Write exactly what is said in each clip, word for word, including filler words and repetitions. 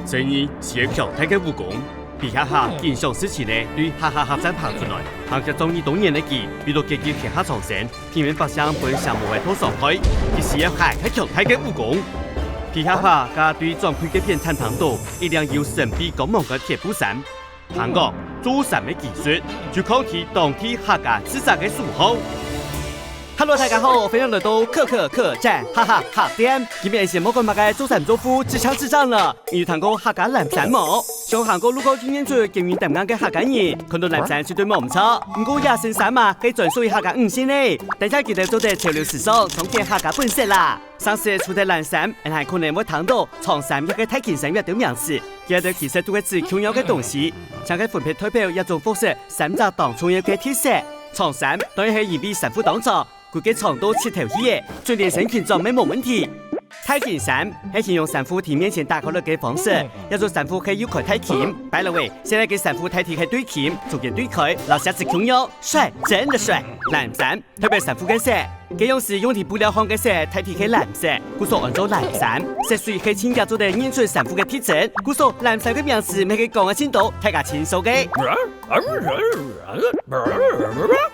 生意係強大个武功。皮鞋客緊想事情呢，對客家客棧行出來，行業中意多年个佢，為了解救天下蒼生，避免百姓分蛇魔仔討傷害，佢使用還較強大个武功。皮鞋客甲對掌櫃个片產聽到一領有神秘光芒个鐵布衫，聽講做衫个技術就囥在當地客家製作个手項。Hello，大家好，歡迎來到可可客棧哈哈客棧。今日先莫管麼个做衫做褲，自強自強了。你有聽過客家藍衫無？想行過路過就認出金銀擔硬个客家人，看到藍衫絕對無毋著。毋過這身衫啊，係專屬於客家女性个。等下佢兜做得潮流時尚，重現客家本色啦。上色除忒藍衫，𠊎還可能會聽到長衫抑个大襟衫這兜名詞。佢兜其實都係指共樣个東西，淨係分別代表一種服飾三隻當重要个特色。長衫當然係因為衫褲當長， 規个長到膝頭去个，準連身裙裝乜無問題。大襟衫係形容衫褲在面前打開來个方式，這種衫褲係有開大襟。By the way，現在个衫褲大體係對襟，中間對開，摎鞋子共樣，帥，真的帥。藍衫代表衫褲个色，該用時用在布料項个色，大體係藍色，故所安做藍衫。色水係盡容易做得認出衫褲个特徵，故所藍衫个名詞乜係講个盡多，大家盡熟个。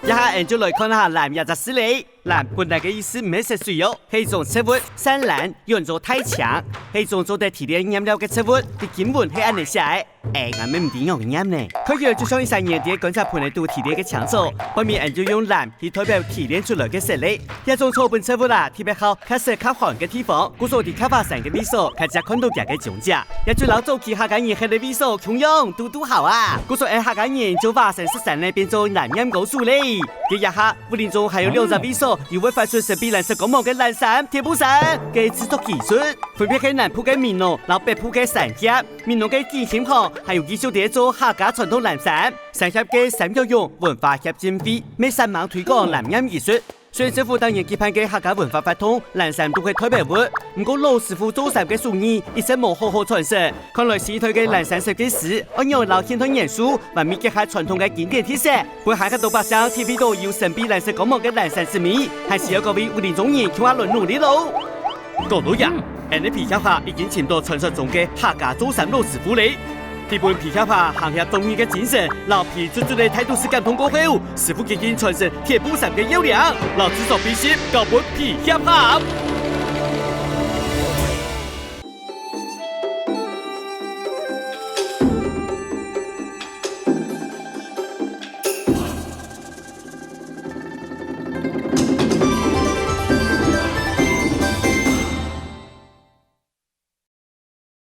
這下𠊎就來看下藍這隻字咧。藍本來个意思毋係色水哦，係一種植物，山藍又安做大青，係一種做得提煉染料个植物，佢經文係恁呢寫个。哎，𠊎乜毋知仰仔念呢。看起來就像一儕人在觀察盆仔肚提煉个青草，背面𠊎就用藍去代表提煉出來个色咧。這種草本植物啊，特別好較濕較寒个地方，故所在較華山个位所，較捷看到佢个蹤跡。 也就摎早期客家人歇个位所共樣，堵堵好啊！故所𠊎客家人將華山、雪山呢變做藍染膏所咧。該這下，武陵中還有兩隻位所，又會發出神秘藍色光芒个藍衫、鐵布衫个製作技術，分別係南部个美濃摎北部个三峽。美濃个景興巷還有繼續在做客家傳統藍衫。三峽个三角湧文化協進會乜煞猛推廣藍染藝術。 雖然政府逐年舉辦个客家文化活動，藍衫都係代表物，毋過老師傅做衫个手藝一直無好好傳承。看來新一代个藍衫設計師，愛仰摎現代元素，還有結合傳統个經典特色，分還較多百姓體會到有神秘藍色光芒个藍衫滋味，還需要各位武陵中人共下來努力咯。講到這，𠊎俚皮鞋客已經尋到傳說中个客家做衫老師傅咧。 這本皮鞋客行業忠義个精神，摎皮卒卒个態度係感動過後，師傅決定傳承鐵布衫个要領，摎製作秘辛交分皮鞋客。